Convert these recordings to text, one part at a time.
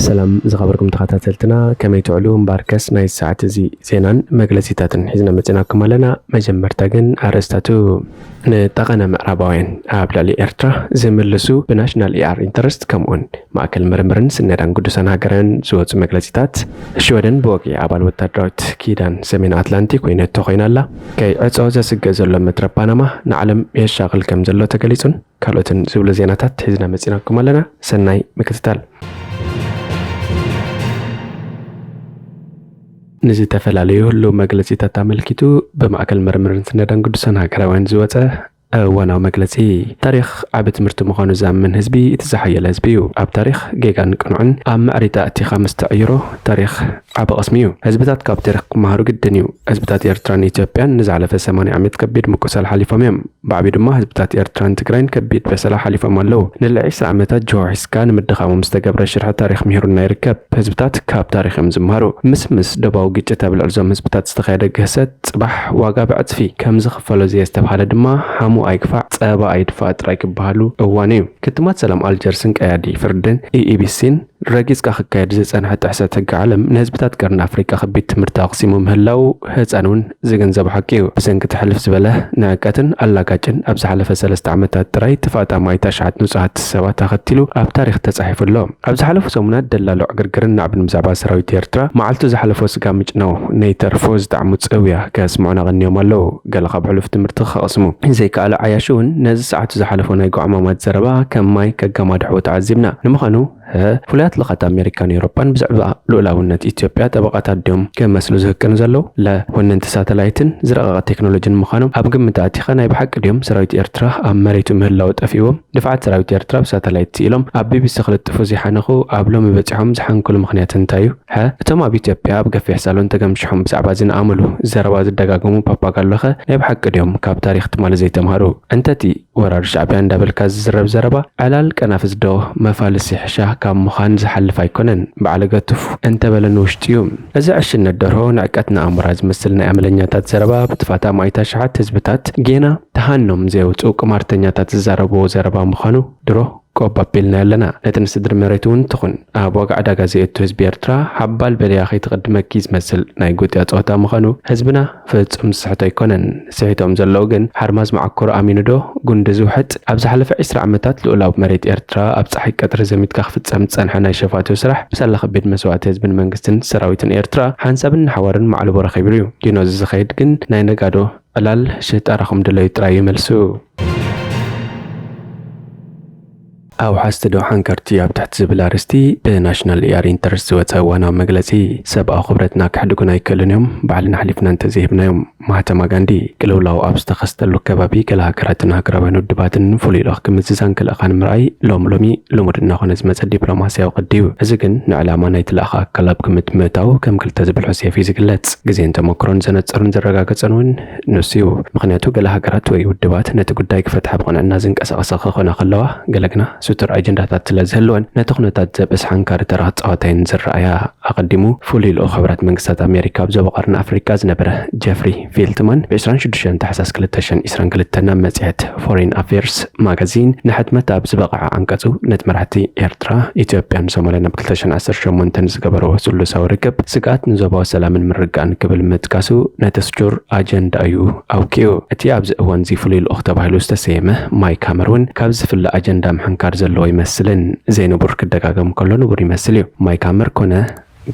ሰላም ዝኸበርኩም ተኸታተልትና፣ ከመይ ትውዕሉ? እምበኣርከስ ናይ ሰዓት እዚ ዜናን መግለጺታትን ሒዝና መጺናኩም ኣለና። መጀመርታ ግን ኣርእስታቱ። ንጠቐነ ምዕራባውያን ኣብ ልዕሊ ኤርትራ ዝምልሱ ብናሽናል ኢኣር ኢንተረስት ከምኡውን ማእከል ምርምርን ስነዳን ቅዱሳን ሃገራውያን ዝወጹ መግለጺታት። ሽወደን ብወግዒ ኣባል ወታደራዊት ኪዳን ሰሜን ኣትላንቲክ ኮይነቶ ኮይና ኣላ። ከይዕጾ ዘስግእ ዘሎ መትረብ ፓናማ ንዓለም የሻቕል ከም ዘሎ ተገሊጹን ካልኦትን ዝብሉ ዜናታት ሒዝና መጺናኩም ኣለና። ሰናይ ምክትታል። ንዝተፈላለዩ ህሉው መግለጺታት ኣመልኪቱ ብማእከል ምርምርን ስነዳን ቅዱሳን ሃገራውያን ዝወጸ እዋናዊ መግለጺ። ታሪኽ ዓቢ ትምህርቲ ምዃኑ ዝኣምን ህዝቢ እቲ ዝሓየለ ህዝቢ እዩ። ኣብ ታሪኽ ጌጋን ቅኑዕን ኣብ ምዕሪታ ኣእቲኻ ምስ ትዕይሮ፣ ታሪኽ ዓቢ ቐስሚ እዩ። ህዝብታት ካብ ታሪኽ ክመሃሩ ግድን እዩ። ህዝብታት ኤርትራን ኢትዮጵያን ንዝሓለፈ ሰማንያ ዓመት ከቢድ ምቁሳል ሓሊፎም እዮም። ብዓቢኡ ድማ ህዝብታት ኤርትራን ትግራይን ከቢድ በሰላ ሓሊፎም ኣለዉ። ንልዕሊ ዕስራ ዓመታት ጅሆ ሒዝካ ንምድኻሞም ዝተገብረ ሽርሒ ታሪኽ ምሂሩና ይርከብ። ህዝብታት ካብ ታሪኽ እዮም ዝመሃሩ። ምስምስ ዶባዊ ግጭት ኣብ ልዕሊ እዞም ህዝብታት ዝተኻየደ ግህሰት ጽባሕ ዋጋ ብዕጽፊ ከም ዝኽፈሎ ዘየስተብሃለ ድማ ሓሙ ኣይግፋዕ፣ ጸባ ኣይድፋእ ጥራይ ክበሃሉ እዋኑ እዩ። ክትማት ሰላም ኣልጀርስን ቀያዲ ፍርድን ኢኢቢሲን ረጊጽካ ክካየድ ዝጸንሐ ጥሕሰት ሕጊ ዓለም ንህዝብታት ቀርኒ ኣፍሪቃ ከቢድ ትምህርቲ ኣቕሲሙ ምህላው ህጻን እውን ዝግንዘቦ ሓቂ እዩ። ብሰንኪ እቲ ሕልፍ ዝበለ ንዕቀትን ኣላጋጭን ኣብ ዝሓለፈ ሰለስተ ዓመታት ጥራይ ተፋጣማይት ኣሽሓት ንጹሃት ሰባት ኣኸቲሉ ኣብ ታሪኽ ተጻሒፉ ኣሎ። ኣብ ዝሓለፉ ሰሙናት ደላሎ ዕግርግርን ናዕብን ብዛዕባ ሰራዊት ኤርትራ መዓልቱ ዝሓለፎ ስጋ ምጭናው ነይተርፎ ዝጠዕሙ ጽውያ ከስምዑና ቀንዮም ኣለዉ። ገለ ካብ ሕሉፍ ትምህርቲ ክቐስሙ ዘይከኣሉ ዓያሹ እውን ነዚ ሰዓቱ ዝሓለፎ ናይ ጉዕማማት ዘረባ ከም ማይ ከጋማድሕዎ ተዓዚብና። ንምዃኑ፣ ሀ፣ ፍሉያት ልኻት ኣሜሪካን ኤውሮጳን ብዛዕባ ልኡላውነት ኢትዮጵያ ጠበቓታት ድዮም ክመስሉ ዝህቅኑ ዘለዉ? ለ፣ ወነንቲ ሳተላይትን ዝረቐቐ ቴክኖሎጂን ምዃኖም ኣብ ግምት ኣእቲኻ ናይ ብሓቂ ድዮም ሰራዊት ኤርትራ ኣብ መሬቱ ምህላው ጠፊእዎም? ድፍዓት ሰራዊት ኤርትራ ብሳተላይት ስኢሎም ኣብ ቢቢሲ ክልጥፉ ዘይሓነኹ ኣብ ሎሚ በጺሖም ዝሓንክሉ ምኽንያት እንታይ እዩ? ሐ፣ እቶም ኣብ ኢትዮጵያ ኣብ ገፊሕ ሳሎን ተገምሽሖም ብዛዕባ እዚ ንኣመሉ ዘረባ ዝደጋገሙ ፓፓጋሎኸ ናይ ብሓቂ ድዮም ካብ ታሪኽ ትማሊ ዘይተምሃሩ? እንተቲ ወራሪ ሻዕቢያ እንዳበልካ ዝዝረብ ዘረባ ዕላል ቀናፍዝ ዶ መፋልሲ ሕሻ ካብ ምዃን ዝሓልፍ ኣይኮነን። በዓል ገቱፍ እንተበለ ንውሽጡ እዩ። እዚ ዕሽነት ደርሆ ንዕቀት ንኣሞራ ዝመስል ናይ ኣመለኛታት ዘረባ ብትፋታ ማይታ ሸሓት ህዝብታት ጌና ተሃኖም ዘየውፅኡ ቁማርተኛታት ዝዛረብዎ ዘረባ ምዃኑ ድሮ ቆብ ኣቢልና ኣለና። ነቲ ንስድሪ መሬት እውን ትኹን ኣብ ዋጋ ዕዳጋ ዘየቱ ህዝቢ ኤርትራ ሓባል በልያ ከይትቕድመኪ ዝመስል ናይ ጉጥያ ጸወታ ምዃኑ ህዝብና ፍጹም ዝስሕቶ ኣይኮነን። ስሒቶም ዘለዉ ግን ሓርማዝ መዓኮር ኣሚኑ ዶ ጉንዲ ዝውሕጥ? ኣብ ዝሓለፈ ዕስራ ዓመታት ልኡላዊ መሬት ኤርትራ ኣብ ጸሓይ ቀትሪ ዘሚትካ ክፍጸም ዝጸንሐ ናይ ሸፋቱ ስራሕ ብሳላ ከቢድ መስዋእቲ ህዝብን መንግስትን ሰራዊትን ኤርትራ ሓንሳብን ንሓዋርን ማዕልቦ ረኺቡ እዩ። ዲኖ እዚ ዝኸይድ ግን ናይ ነጋዶ ዕላል ሽጣራኹም ድለዩ ጥራይ እዩ መልሱ። ኣውሓስቲ ዶ ሓንከርቲ ኣብ ትሕቲ ዝብል ኣርእስቲ ብናሽናል ኢኣር ኢንተረስት ዝወፀ እዋናዊ መግለፂ። ሰብኣዊ ክብረትና ክሕድጉን ኣይክእሉን እዮም፣ ባዕልና ሓሊፍና እንተዘይሂብናዮም። ማህተማ ጋንዲ። ቅልውላው ኣብ ዝተኸስተሉ ከባቢ ገለ ሃገራትን ሃገራውያን ውድባትን ፍሉይ ልኡኽ ክምዝዛን ክልእኻ ንምርኣይ ሎም ሎሚ ልሙድ እናኾነ ዝመፀ ዲፕሎማስያዊ ቅዲ እዩ። እዚ ግን ንዕላማ ናይቲ ለኣኻ ኣካል ኣብ ግምት ምእታው ከም ክልተ ዝብልሑ ሴፍ እዩ ዝግለጽ። ግዜን ተመክሮን ዘነጸሩን ዘረጋገጸን እውን ንሱ እዩ። ምኽንያቱ ገለ ሃገራት ወይ ውድባት ነቲ ጉዳይ ክፈትሓ ብቕንዕና ዝንቀሳቐሳ ክኾና ከለዋ፣ ገለ ግና ስቱር ኣጀንዳታት ስለ ዝህልወን ነቲ ኩነታት ዘብእስ ሓንካሪ ተራ ክጻወታ እየን ዝረኣያ። ኣቐዲሙ ፍሉይ ልኡኽ ሕቡራት መንግስታት ኣሜሪካ ኣብ ዞባ ቀርኒ ኣፍሪቃ ዝነበረ ጀፍሪ ፊልትማን ብ ዕስራን ሽዱሽተን ታሕሳስ ክልተ ሽሕን ዕስራን ክልተን ናብ መጽሔት ፎሬን ኣፌርስ ማጋዚን ንሕትመት ኣብ ዝበቕዐ ዓንቀጹ ነቲ መራሕቲ ኤርትራ፣ ኢትዮጵያን ሶማልያን ኣብ ክልተ ሽሕን ዓሰርተ ሸሞንተን ዝገበርዎ ስሉሳዊ ርክብ ስግኣት ንዞባዊ ሰላምን ምርግጋእን ክብል ምጥቃሱ ነቲ ስቱር ኣጀንዳ እዩ ኣውኪኡ። እቲ ኣብዚ እዋንዚ ፍሉይ ልኡኽ ተባሂሉ ዝተሰየመ ማይክ ሃመር እውን ካብዚ ዝፍለ ኣጀንዳ ምሕንካር ዘለዎ ኣይመስልን። ዘይንቡር ክደጋገም ከሎ ንቡር ይመስል እዩ። ማይክ ሃመር ኮነ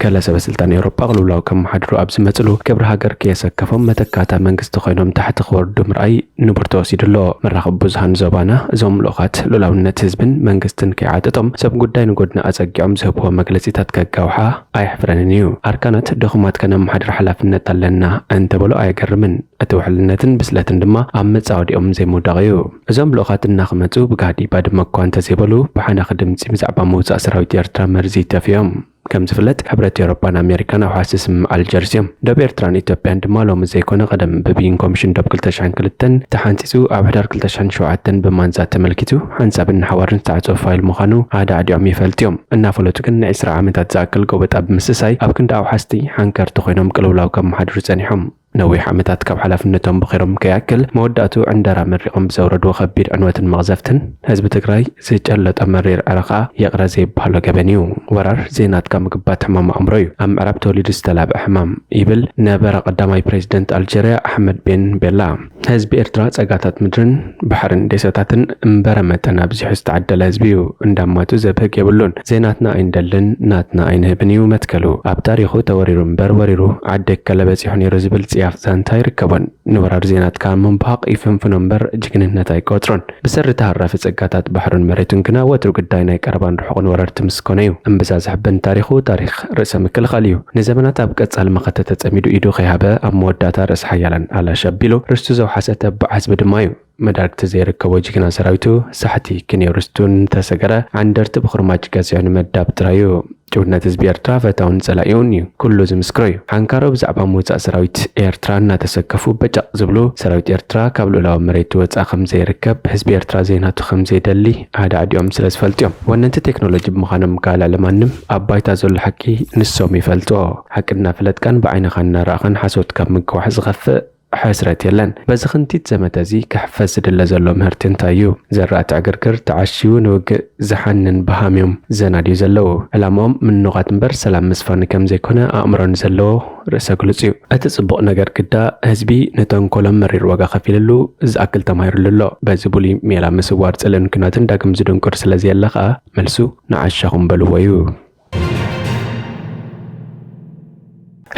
ገለ ሰበ ስልጣን ኤውሮጳ ቅልውላው ከመሓድሩ ኣብ ዝመጽሉ ክብሪ ሃገር ከየሰከፎም መተካእታ መንግስቲ ኮይኖም ታሕቲ ክወርዱ ምርኣይ ንቡር ተወሲዱ ኣሎ። መራኸቢ ብዙሃን ዞባና እዞም ልኡኻት ልኡላውነት ህዝብን መንግስትን ከይዓጠጦም ሰብ ጉዳይ ንጎድኒ ኣጸጊዖም ዝህብዎ መግለጺታት ከጋውሓ ኣየሕፍረንን እዩ። ኣርካናት ድኹማት ከነመሓድር ሓላፍነት ኣለና እንተበሉ ኣየገርምን። እቲ ውሕልነትን ብስለትን ድማ ኣብ መጻወዲኦም ዘይምውዳቕ እዩ። እዞም ልኡኻት እናኽመጹ ብጋህዲ ባድመ እኳ እንተዘይበሉ ብሓናኺ ድምጺ ብዛዕባ ምውጻእ ሰራዊት ኤርትራ መርዚ ይተፍዮም። ከም ዝፍለጥ፣ ሕብረት ኤውሮጳን ኣሜሪካን ኣውሓስቲ ስምምዕ ኣልጀርስ እዮም። ዶብ ኤርትራን ኢትዮጵያን ድማ ሎሚ ዘይኮነ፣ ቀደም ብብይን ኮሚሽን ዶብ ክልተ ሽሕን ክልተን ተሓንጺጹ፣ ኣብ ሕዳር ክልተ ሽሕን ሸውዓተን ብማንዛ ተመልኪቱ፣ ሓንሳብን ንሓዋርን ዝተዓጽወ ፋይል ምዃኑ ኣዳዕዲዖም ይፈልጡ እዮም። እናፈለጡ ግን ንዕስራ ዓመታት ዝኣክል ጎበጣ ብምስሳይ፣ ኣብ ክንዲ ኣውሓስቲ ሓንከርቲ ኮይኖም ቅልውላው ከመሓድሩ ጸኒሖም። ነዊሕ ዓመታት ካብ ሓላፍነቶም ብኺሮም ከይኣክል መወዳእቱ ዕንደራ መሪቖም ብዘውረድዎ ከቢድ ዕንወትን መቕዘፍትን ህዝቢ ትግራይ ዝጨለጠ መሪር ዕረ ኸኣ ይቕረ ዘይበሃሎ ገበን እዩ። ወራር ዘይናትካ ምግባት ሕማም ኣእምሮ እዩ። ኣብ ምዕራብ ተወሊዱ ዝተላብዐ ሕማም ይብል ነበረ ቀዳማይ ፕሬዚደንት ኣልጀርያ ኣሕመድ ቤን ቤላ። ህዝቢ ኤርትራ ጸጋታት ምድርን ባሕርን ዴሳታትን እምበረ መጠን ኣብዚሑ ዝተዓደለ ህዝቢ እዩ። እንዳማቱ ዘብህግ የብሉን። ዘይናትና ኣይንደልን፣ ናትና ኣይንህብን እዩ መትከሉ። ኣብ ታሪኹ ተወሪሩ እምበር ወሪሩ ዓዲ እከለ በጺሑ ነይሩ ዝብል ጽያፍ ዛንታ ኣይርከቦን። ንወራር ዘይናትካ ምንባቕ ይፍንፍኖ እምበር ጅግንነት ኣይቆጽሮን። ብሰሪ ተሃራፊ ጸጋታት ባሕሩን መሬቱን ግና ወትሩ ግዳይ ናይ ቀረባን ርሑቕን ወረርቲ ምስ ኮነ እዩ። እምብዛ ዘሕብን ታሪኹ ታሪኽ ርእሰ ምክልኻል እዩ። ንዘመናት ኣብ ቀጻሊ መኸተ ተጸሚዱ ኢዱ ከይሃበ ኣብ መወዳእታ ርእሰ ሓያላን ኣላሽ ኣቢሉ ርስቱ ዘውሓሰ ተባዕ ህዝቢ ድማ እዩ። መዳርግቲ ዘይርከቦ ጅግና ሰራዊቱ ሳሕቲ ክንዮ ርስቱ እንተሰገረ ዓንደርቲ ብኹርማጭ ገዚዑ ንመዳብ ጥራይ እዩ። ጭውነት ህዝቢ ኤርትራ ፈታውን ጸላኢኡን እዩ። ኩሉ ዝምስክሮ እዩ። ሓንካሮ ብዛዕባ ምውጻእ ሰራዊት ኤርትራ እናተሰከፉ በጨቕ ዝብሉ ሰራዊት ኤርትራ ካብ ልኡላዊ መሬት ወጻእ ከም ዘይርከብ ህዝቢ ኤርትራ ዘይናቱ ከም ዘይደሊ ኣዳዕዲዖም ስለ ዝፈልጡ እዮም። ወነንቲ ቴክኖሎጂ ብምዃኖም ከኣ ልዕሊ ማንም ኣብ ባይታ ዘሎ ሓቂ ንሶም ይፈልጥዎ። ሓቂ እናፈለጥካን ብዓይንኻ እናረኣኻን ሓሶት ካብ ምግዋሕ ዝኸፍእ ሕስረት የለን። በዚ ክንቲት ዘመተ እዚ ክሕፈስ ዝድለ ዘሎ ምህርቲ እንታይ እዩ? ዘራእቲ ዕግርግር ተዓሽዩ ንውግእ ዝሓንን በሃም እዮም ዘናድዩ ዘለዉ። ዕላምኦም ምንዋት እምበር ሰላም ምስፋን ከም ዘይኮነ ኣእምሮ ንዘለዎ ርእሰ ግሉጽ እዩ። እቲ ጽቡቕ ነገር ግዳ ህዝቢ ንተንኮሎም መሪር ዋጋ ከፊልሉ ዝኣክል ተማሂርሉ ኣሎ። በዚ ብሉይ ሜላ ምስዋር ጽልእን ኲናትን ዳግም ዝድንቁር ስለ ዘየለ ከኣ መልሱ ንዓሻኹም በልዎ እዩ።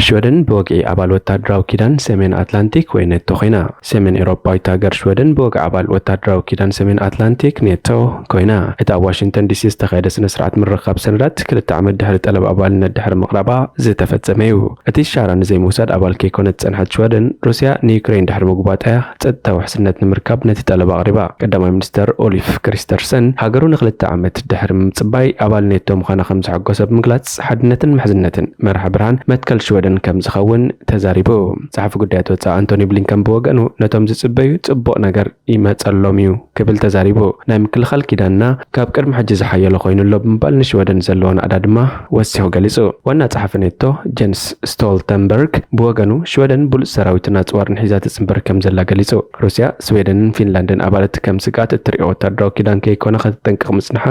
ሽወደን ብወግዒ ኣባል ወታደራዊ ኪዳን ሰሜን ኣትላንቲክ ወይ ኔቶ ኮይና። ሰሜን ኤውሮጳዊት ሃገር ሽወደን ብወግዒ ኣባል ወታደራዊ ኪዳን ሰሜን ኣትላንቲክ ኔቶ ኮይና። እቲ ኣብ ዋሽንግተን ዲሲ ዝተኻየደ ስነ ስርዓት ምርኻብ ሰነዳት ክልተ ዓመት ድሕሪ ጠለብ ኣባልነት ድሕሪ ምቕራባ ዝተፈጸመ እዩ። እቲ ሻራ ንዘይምውሳድ ኣባል ከይኮነት ዝጸንሐት ሽወደን ሩስያ ንዩክሬን ድሕሪ ምጉባጣያ ጸጥታዊ ውሕስነት ንምርካብ ነቲ ጠለብ ኣቕሪባ። ቀዳማይ ሚኒስተር ኦሊፍ ክሪስተርሰን ሃገሩ ንክልተ ዓመት ድሕሪ ምጽባይ ኣባል ኔቶ ምዃና ከም ዘሐጎሰ ብምግላጽ ሓድነትን ምሕዝነትን መርሓ ብርሃን መትከል ሽወደን ከም ዝኸውን ተዛሪቡ። ጸሓፊ ጉዳያት ወጻኢ ኣንቶኒ ብሊንከን ብወገኑ ነቶም ዝጽበዩ ጽቡቕ ነገር ይመጸሎም እዩ ክብል ተዛሪቡ። ናይ ምክልኻል ኪዳንና ካብ ቅድሚ ሕጂ ዝሓየለ ኮይኑ ኣሎ ብምባል ንሽወደን ዘለዎ ናእዳ ድማ ወሲኹ ገሊጹ። ዋና ጸሓፊ ኔቶ ጀንስ ስቶልተንበርግ ብወገኑ ሽወደን ብሉጽ ሰራዊትን ኣጽዋርን ሒዛ ትጽንበር ከም ዘላ ገሊጹ። ሩስያ፣ ስዌደንን ፊንላንድን ኣባላት ከም ስግኣት እትርእዮ ወታደራዊ ኪዳን ከይኮነ ከተጠንቅቕ ምጽንሓ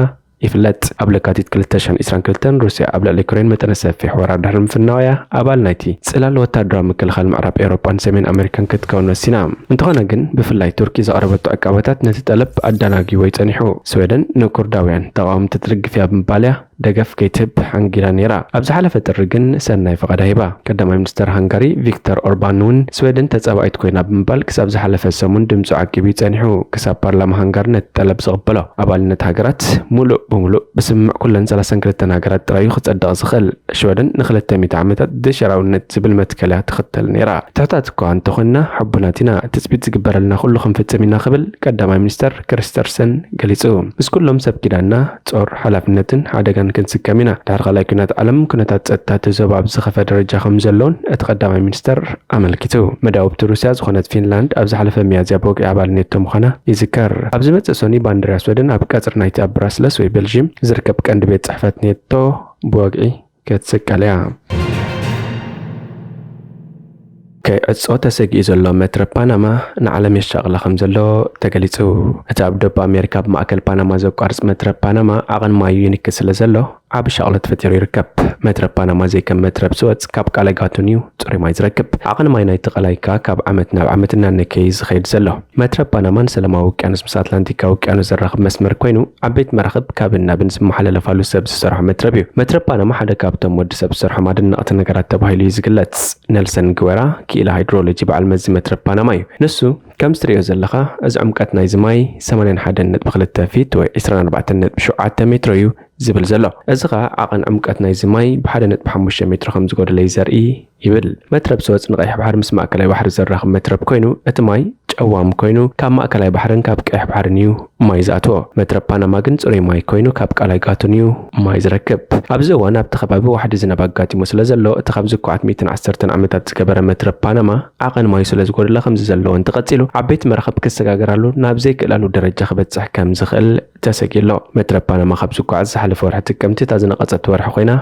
ይፍለጥ። ኣብ ለካቲት ክልተ ሽሕን ዕስራን ክልተን ሩስያ ኣብ ልዕሊ ዩክሬን መጠነ ሰፊሕ ወራር ድሕሪ ምፍናዋያ ኣባል ናይቲ ጽላል ወታደራዊ ምክልኻል ምዕራብ ኤውሮጳን ሰሜን ኣሜሪካን ክትከውን ወሲና። እንተኾነ ግን ብፍላይ ቱርኪ ዘቕረበቶ ዕቃበታት ነቲ ጠለብ ኣዳናጊዎ እዩ ጸኒሑ። ስዌደን ንኩርዳውያን ተቓወምቲ ትድግፍ እያ ብምባል እያ ደገፍ ከይትህብ ሓንጊራ ነይራ። ኣብ ዝሓለፈ ጥሪ ግን ሰናይ ፈቓዳ ሂባ። ቀዳማይ ሚኒስተር ሃንጋሪ ቪክተር ኦርባን እውን ስዌደን ተጻባኢት ኮይና ብምባል ክሳብ ዝሓለፈ ሰሙን ድምጹ ዓቂቡ እዩ ጸኒሑ። ክሳብ ፓርላማ ሃንጋሪ ነቲ ጠለብ ዝቕበሎ ኣባልነት ሃገራት ሙሉእ ብሙሉእ ብስምምዕ ኩለን ሰላሳን ክልተን ሃገራት ጥራይ እዩ ክጸድቕ ዝኽእል። ሽወደን ንክልተ ሚእቲ ዓመታት ደሸራውነት ዝብል መትከል እያ ትኽተል ነይራ። ትሑታት እኳ እንተኾንና ሕቡናት ኢና። ትጽቢት ዝግበረልና ኩሉ ክንፍጽም ኢና ክብል ቀዳማይ ሚኒስተር ክሪስተርሰን ገሊጹ። ምስ ኩሎም ሰብ ኪዳንና ጾር፣ ሓላፍነትን ሓደጋን ክንስከም ኢና። ድሕሪ ካልኣይ ኲናት ዓለም ኩነታት ጸጥታ እቲ ዞባ ኣብ ዝኸፈ ደረጃ ከም ዘሎን እቲ ቀዳማይ ሚኒስተር ኣመልኪቱ። መዳውብቲ ሩስያ ዝኾነት ፊንላንድ ኣብ ዝሓለፈ ሚያዝያ ብወግዒ ኣባል ኔቶ ምዃና ይዝከር። ኣብ ዝመጽእ ሰኑይ ባንዴራ ስወደን ኣብ ቀጽሪ ናይቲ ኣብ ብራስለስ ወይ ቤልዥየም ዝርከብ ቀንዲ ቤት ጽሕፈት ኔቶ ብወግዒ ክትስቀል እያ። ከይዕጾ ተሰጊኡ ዘሎ መትረብ ፓናማ ንዓለም የሻቕላ ከም ዘሎ ተገሊጹ። እቲ ኣብ ደቡብ ኣሜሪካ ብማእከል ፓናማ ዘቋርጽ መትረብ ፓናማ ዓቐን ማዩ ይንኪ ስለ ዘሎ ዓቢ ሻቕሎት ፈጢሩ ይርከብ። መትረብ ፓናማ ዘይከም መትረብ ስወጽ ካብ ቃላይ ጋቶን እዩ ጽሩይ ማይ ዝረክብ። ዓቐን ማይ ናይቲ ቃላይ ከኣ ካብ ዓመት ናብ ዓመት እናነከየ እዩ ዝኸይድ ዘሎ። መትረብ ፓናማ ንሰላማዊ ውቅያኖስ ምስ ኣትላንቲካዊ ውቅያኖስ ዘራኽብ መስመር ኮይኑ፣ ዓበይቲ መራኽብ ካብን ናብን ዝመሓላለፋሉ ሰብ ዝሰርሖ መትረብ እዩ። መትረብ ፓናማ ሓደ ካብቶም ወዲ ሰብ ዝሰርሖም ኣደነቕቲ ነገራት ተባሂሉ እዩ ዝግለጽ። ኔልሰን ግወራ፣ ክኢላ ሃይድሮሎጂ በዓል መዚ መትረብ ፓናማ እዩ። ንሱ፣ ከምዚ ትርእዮ ዘለኻ፣ እዚ ዕምቀት ናይዚ ማይ ሰማንያን ሓደን ነጥቢ ክልተ ፊት ወይ ዕስራን ኣርባዕተን ነጥቢ ሸውዓተ ሜትሮ እዩ ዝብል ዘሎ። እዚ ኸኣ ዓቐን ዕምቀት ናይዚ ማይ ብሓደ ነጥቢ ሓሙሽተ ሜትሮ ከም ዝጎደለ እዩ ዘርኢ ይብል። መትረብ ስወጽ ንቀይሕ ባሕሪ ምስ ማእከላይ ባሕሪ ዘራኽብ መትረብ ኮይኑ፣ እቲ ማይ ጨዋም ኮይኑ፣ ካብ ማእከላይ ባሕርን ካብ ቀይሕ ባሕርን እዩ ማይ ዝኣትዎ። መትረብ ፓናማ ግን ጽሩይ ማይ ኮይኑ፣ ካብ ቃላይ ጋቶን እዩ ማይ ዝረክብ። ኣብዚ እዋን ኣብቲ ከባቢ ዋሕዲ ዝናብ ኣጋጢሙ ስለ ዘሎ፣ እቲ ካብ ዝኩዓት ሚእትን ዓሰርተን ዓመታት ዝገበረ መትረብ ፓናማ ዓቐን ማዩ ስለ ዝጎደለ፣ ከምዚ ዘለዎ እንተቐጺሉ፣ ዓበይቲ መራኽብ ክሰጋገራሉ ናብ ዘይክእላሉ ደረጃ ክበጽሕ ከም ዝኽእል ተሰጊኡ ኣሎ። መትረብ ፓናማ ካብ ዝጓዓዝ ዝሓለፈ ወርሒ ጥቅምቲ እታ ዝነቐጸት ወርሒ ኮይና፣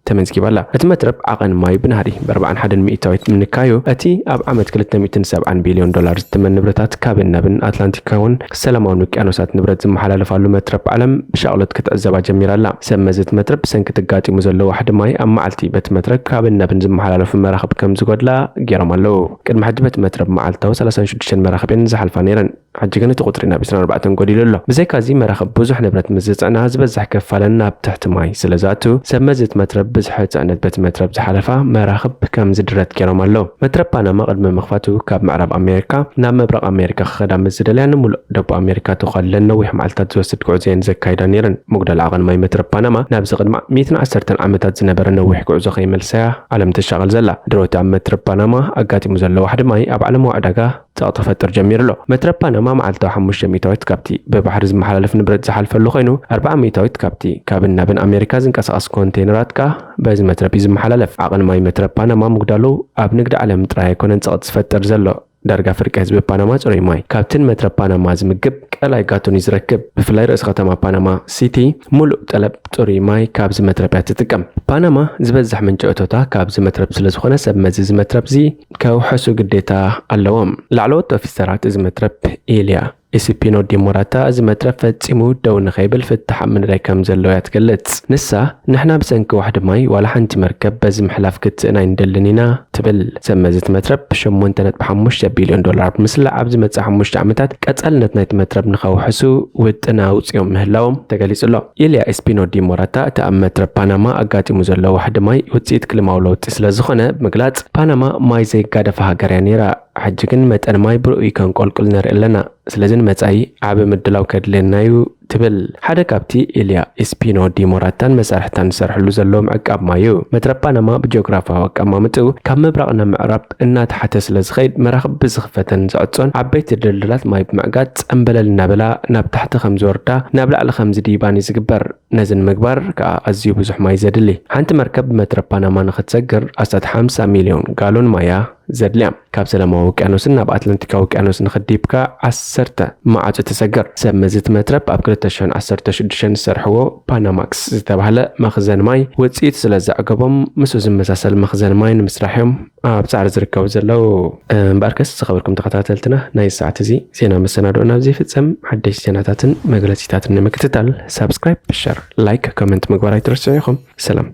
ተመዝጊባላ። እቲ መትረብ ዓቐን ማይ ብናህሪ ብ41 ሚእታዊት ምንካዩ፣ እቲ ኣብ ዓመት ክልተ ሚእትን ሰብዓን ቢልዮን ዶላር ዝትመን ንብረታት ካብን ናብን ኣትላንቲካውን ሰላማውን ውቅያኖሳት ንብረት ዝመሓላለፋሉ መትረብ ዓለም ብሻቕሎት ክትዕዘባ ጀሚራላ። ሰብ መዚ እቲ መትረብ ብሰንኪ ተጋጢሙ ዘሎ ዋሕዲ ማይ ኣብ መዓልቲ በቲ መትረብ ካብን ናብን ዝመሓላለፉ መራኽብ ከም ዝጎድላ ገይሮም ኣለዉ። ቅድሚ ሕጂ በቲ መትረብ መዓልታዊ ሰላሳን ሽዱሽተን መራኽብ እየን ዝሓልፋ ነይረን። ሕጂ ግን እቲ ቁጽሪ ናብ ዕስራን ኣርባዕተን ጎዲሉ ኣሎ። ብዘይካዚ መራኽብ ብዙሕ ንብረት ምስ ዝጽዕና ዝበዝሕ ክፋለን ናብ ትሕቲ ማይ ስለ ዝኣቱ፣ ሰብ መዚ እቲ መትረብ ብዝሒ ጽዕነት በቲ መትረብ ዝሓለፋ መራኽብ ከም ዝድረት ገይሮም ኣለዉ። መትረብ ፓናማ ቅድሚ ምኽፋቱ ካብ ምዕራብ ኣሜሪካ ናብ ምብራቕ ኣሜሪካ ክኸዳ ምስ ዝደልያ ንምሉእ ደቡብ ኣሜሪካ ተዃልለን ነዊሕ መዓልታት ዝወስድ ጉዕዞ እየን ዘካይዳ ነይረን። ምጉዳል ዓቐን ማይ መትረብ ፓናማ ናብዚ ቅድሚ ሚእትን ዓሰርተን ዓመታት ዝነበረ ነዊሕ ጉዕዞ ከይመልሳያ ዓለም ትሻቐል ዘላ። ድሮቲ ኣብ መትረብ ፓናማ ኣጋጢሙ ዘሎ ዋሕዲ ማይ ኣብ ዓለማዊ ዕዳጋ ጸቕጢ ክፈጥር ጀሚሩ ኣሎ። መትረብ ፓናማ መዓልታዊ ሓሙሽተ ሚእታዊት ካብቲ ብባሕሪ ዝመሓላለፍ ንብረት ዝሓልፈሉ ኮይኑ፣ ኣርብዓ ሚእታዊት ካብቲ ካብን ናብን ኣሜሪካ ዝንቀሳቐስ ኮንቴይነራት ከኣ በዚ መትረብ እዩ ዝመሓላለፍ። ዓቐን ማይ መትረብ ፓናማ ምጉዳሉ ኣብ ንግዲ ዓለም ጥራይ ኣይኮነን ጸቕጢ ዝፈጥር ዘሎ። ዳርጋ ፍርቂ ህዝቢ ፓናማ ጽሩይ ማይ ካብቲ ንመትረብ ፓናማ ዝምግብ ቀላይ ጋቶን እዩ ዝረክብ። ብፍላይ ርእሲ ከተማ ፓናማ ሲቲ፣ ሙሉእ ጠለብ ጽሩይ ማይ ካብዚ መትረብ እያ ትጥቀም። ፓናማ ዝበዝሕ ምንጪ እቶታ ካብዚ መትረብ ስለ ዝኾነ፣ ሰብ መዚ እዚ መትረብ እዚ ከውሕሱ ግዴታ ኣለዎም። ላዕለዎት ኦፊሰራት እዚ መትረብ፣ ኢልያ ኤስፒኖ ዲሞራታ፣ እዚ መትረብ ፈጺሙ ደው ንኸይብል ፍታሕ ኣብ ምንዳይ ከም ዘሎ እያ ትገልጽ። ንሳ፣ "ንሕና ብሰንኪ ዋሕዲ ማይ ዋላ ሓንቲ መርከብ በዚ ምሕላፍ ክትስእን ኣይንደልን ኢና" ትብል። ሰብ መዚ እቲ መትረብ ብ ሸሞንተ ነጥቢ ሓሙሽተ ቢልዮን ዶላር ብምስላዕ ኣብዚ መጻኢ ሓሙሽተ ዓመታት ቀጻልነት ናይቲ መትረብ ንኸውሕሱ ውጥን ኣውጺኦም ምህላዎም ተገሊጹ ኣሎ። ኢልያ ኤስፒኖ ዲሞራታ፣ እቲ ኣብ መትረብ ፓናማ ኣጋጢሙ ዘሎ ዋሕዲ ማይ ውጽኢት ክሊማዊ ለውጢ ስለ ዝኾነ ብምግላጽ፣ ፓናማ ማይ ዘይጋደፋ ሃገር እያ ነይራ። ሕጂ ግን መጠን ማይ ብርኡይ ከንቆልቁል ንርኢ ኣለና። ስለዚ ንመጻኢ ዓቢ ምድላው ከድልየና እዩ ትብል። ሓደ ካብቲ ኢልያ ኤስፒኖ ዲሞራታን መሳርሕታን ዝሰርሕሉ ዘለዎም ዕቃብ ማይ እዩ። መትረብ ፓናማ ብጂኦግራፋዊ ኣቀማምጥኡ ካብ ምብራቕ ናብ ምዕራብ እናተሓተ ስለ ዝኸይድ፣ መራኽብ ብዝኽፈተን ዝዕጾን ዓበይቲ ድልድላት ማይ ብምዕጋት ጸምበለል እናበላ ናብ ታሕቲ ከም ዝወርዳ ናብ ላዕሊ ከም ዝድይባን እዩ ዝግበር። ነዚ ንምግባር ከኣ ኣዝዩ ብዙሕ ማይ ዘድሊ። ሓንቲ መርከብ ብመትረብ ፓናማ ንኽትሰግር ኣስታት ሓምሳ ሚልዮን ጋሎን ማይ እያ ዘድልያ። ካብ ሰላማዊ ውቅያኖስን ናብ ኣትላንቲካዊ ውቅያኖስ ንኽድይብ ከኣ ዓሰርተ ማዕጾ ትሰግር። ሰብ መዚ እቲ መትረብ ኣብ ክልተ ሽሕን ዓሰርተ ሽዱሽተን ዝሰርሕዎ ፓናማክስ ዝተባህለ መኽዘን ማይ ውጽኢቱ ስለ ዘዕገቦም፣ ምስኡ ዝመሳሰል መኽዘን ማይ ንምስራሕ እዮም ኣብ ጻዕሪ ዝርከቡ ዘለዉ። እምበኣርከስ ዝኸበርኩም ተኸታተልትና፣ ናይ ሰዓት እዚ ዜና መሰናድኦና ኣብዚ ይፍጸም። ሓደሽቲ ዜናታትን መግለጺታትን ንምክትታል ሳብስክራይብ፣ ሸር፣ ላይክ፣ ኮመንት ምግባር ኣይትረስዑ ኢኹም። ሰላም።